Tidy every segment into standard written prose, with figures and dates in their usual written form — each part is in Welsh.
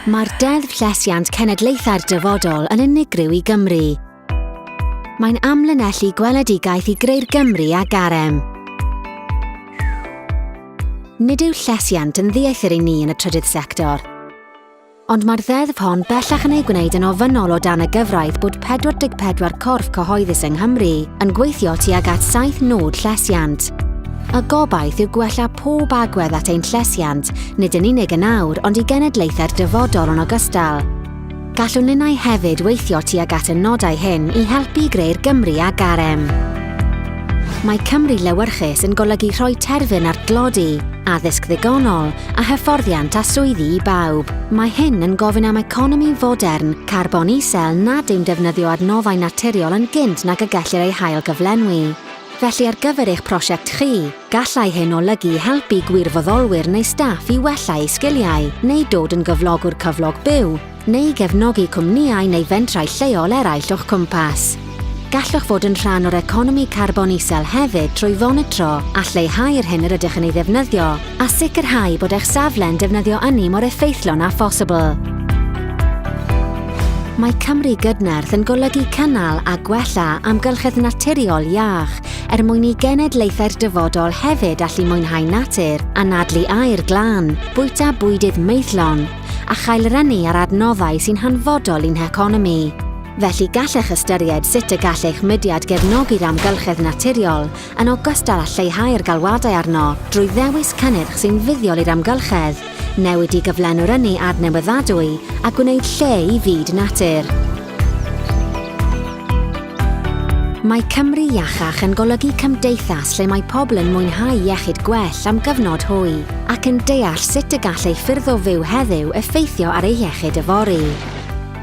Mae'r Deddf Llesiant Cenedlaethau'r Dyfodol yn unigryw i Gymru. Mae'n amlinellu gweledigaeth i greu'r Gymru a garem. Nid yw llesiant yn ddieithr i ni yn y trydydd sector. Ond mae'r ddeddf hon bellach yn ei gwneud yn ofynnol o dan y gyfraith bod 44 corff cyhoeddus yng Nghymru yn gweithio tuag at saith nod llesiant. Y gobaith yw gwella pob agwedd at ein llesiant, nid yn unig yn awr ond i genedlaethau'r dyfodol yn ogystal. Gallwn ninnau hefyd weithio tuag at y nodau hyn i helpu i greu'r Gymru a garem. Mae Cymru lewyrchus yn golygu rhoi terfyn ar dlodi, addysg ddigonol, a hyfforddiant a swyddi i bawb. Mae hyn yn gofyn am economi fodern, carbon isel nad yw'n defnyddio adnoddau naturiol yn gynt nag y gellir eu hail-gyflenwi. Felly ar gyfer eich prosiect chi, gallai hyn olygu helpu gwirfoddolwyr neu staff i wella eu sgiliau, neu dod yn gyflogwr cyflog byw, neu gefnogi cwmnïau neu fentrau lleol eraill o'ch cwmpas. Gallwch fod yn rhan o'r economi carbon isel hefyd trwy fonitro a lleihau'r hyn yr ydych yn ei ddefnyddio a sicrhau bod eich safle'n defnyddio ynni mor effeithlon â phosibl. Mae Cymru Gydnerth yn golygu cynnal a gwella amgylchedd naturiol iach er mwyn i genedlaethau'r dyfodol hefyd allu mwynhau natur, anadlu aer glân, bwyta bwydydd maethlon, a chael yr ynni a'r adnoddau sy'n hanfodol i'n heconomi. Felly gallech ystyried sut y gall eich mudiad gefnogi'r amgylchedd naturiol yn ogystal â lleihau'r galwadau arno drwy ddewis cynnyrch sy'n fuddiol i'r amgylchedd, newid i gyflenwr ynni adnewyddadwy a gwneud lle i fyd natur. Mae Cymru Iachach yn golygu cymdeithas lle mae pobl yn mwynhau iechyd gwell am gyfnod hwy, ac yn deall sut y gall eu ffyrdd o fyw heddiw effeithio ar eu hiechyd yfory.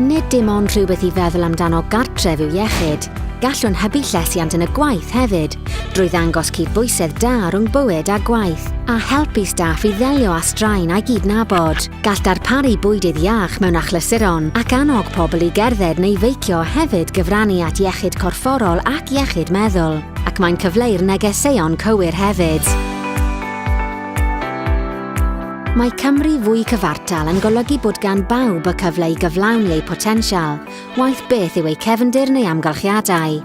Nid dim ond rhywbeth i feddwl amdano gartref yw iechyd, gallwn hybu llesiant yn y gwaith hefyd, drwy ddangos cydbwysedd da rhwng bywyd a gwaith, a helpu staff i ddelio â straen a'i gydnabod. Gall darparu bwydydd iach mewn achlysuron ac annog pobl i gerdded neu feicio hefyd gyfrannu at iechyd corfforol ac iechyd meddwl, ac mae'n cyfleu'r negeseuon cywir hefyd. Mae Cymru fwy cyfartal yn golygu bod gan bawb y cyfle i gyflawni eu potensial, waeth beth yw eu cefndir neu amgylchiadau.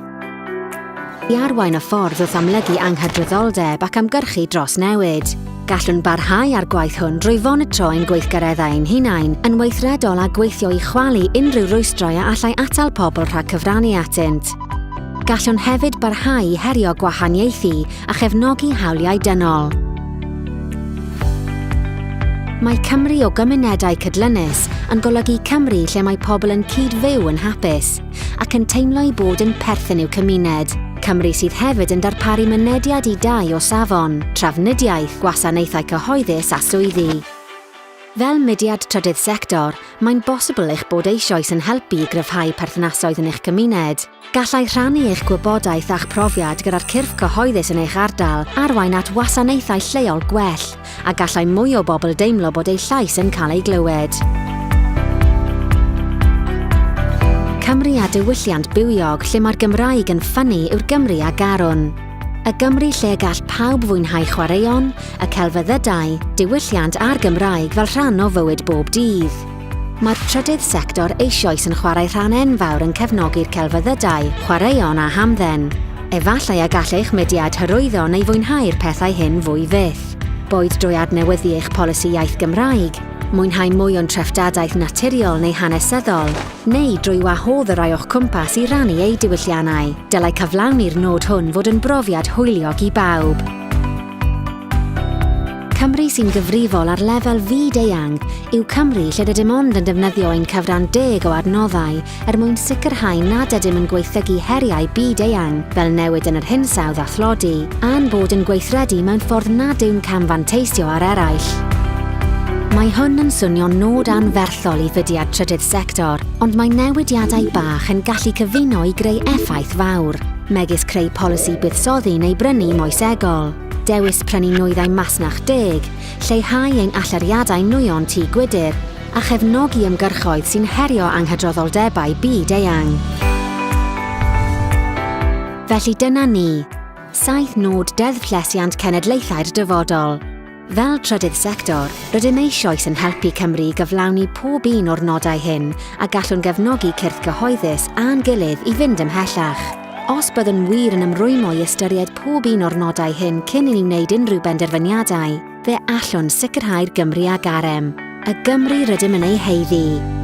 I arwain y ffordd wrth amlygu anghydraddoldeb ac ymgyrchu dros newid. Gallwn barhau â'r gwaith hwn drwy fonitro ein gweithgareddau ein hunain yn weithredol a gweithio i chwalu unrhyw rwystrau a allai atal pobl rhag cyfrannu atynt. Gallwn hefyd barhau i herio gwahaniaethu a chefnogi hawliau dynol. Mae Cymru o gymunedau cydlynus yn golygu Cymru lle mae pobl yn cyd-fyw yn hapus, ac yn teimlo eu bod yn perthyn i'w cymuned. Cymru sydd hefyd yn darparu mynediad i dai o safon, trafnidiaeth, gwasanaethau cyhoeddus a swyddi. Fel mudiad trydydd sector, mae'n bosibl eich bod eisoes yn helpu i gryfhau perthnasoedd yn eich cymuned. Gallai rhannu eich gwybodaeth a'ch profiad gyda'r cyrff cyhoeddus yn eich ardal arwain at wasanaethau lleol gwell, a gallai mwy o bobl deimlo bod eu llais yn cael ei glywed. Cymru a diwylliant bywiog lle mae'r Gymraeg yn ffynnu yw'r Gymru a garwn. Y Gymru lle y gall pawb fwynhau chwaraeon, y celfyddydau, diwylliant a'r Gymraeg fel rhan o fywyd bob dydd. Mae'r trydydd sector eisoes yn chwarae rhan enfawr yn cefnogi'r celfyddydau, chwaraeon a hamdden. Efallai y gall eich mudiad hyrwyddo neu fwynhau'r pethau hyn fwy fyth. Boed drwy adnewyddu eich polisi iaith Gymraeg, mwynhau mwy o'n treftadaeth naturiol neu hanesyddol, neu drwy wahodd y rhai o'ch cwmpas i rannu eu diwylliannau. Dylai cyflawni'r nod hwn fod yn brofiad hwyliog i bawb. Cymru sy'n gyfrifol ar lefel fyd-eang yw Cymru lle rydym ond yn defnyddio ein cyfran deg o adnoddau er mwyn sicrhau nad ydym yn gwaethygu heriau byd-eang fel newid yn yr hinsawdd a thlodi, a'n bod yn gweithredu mewn ffordd nad yw'n cam-fanteisio ar eraill. Mae hwn yn swnio'n nod anferthol i fudiad trydydd sector, ond mae newidiadau bach yn gallu cyfuno i greu effaith fawr, megis creu polisi buddsoddi neu brynu moesegol, dewis prynu nwyddau masnach deg, lleihau ein allyriadau nwyon tŷ gwydr, a chefnogi ymgyrchoedd sy'n herio anghydraddoldebau byd eang. Felly dyna ni, saith nod Deddf Llesiant Cenedlaethau'r Dyfodol. Fel trydydd sector, rydym eisoes yn helpu Cymru i gyflawni pob un o'r nodau hyn a gallwn gefnogi cyrff cyhoeddus a'n gilydd i fynd ymhellach. Os byddwn wir yn ymrwymo i ystyried pob un o'r nodau hyn cyn i ni wneud unrhyw benderfyniadau, fe allwn sicrhau'r Gymru a garem, y Gymru rydym yn ei haeddu.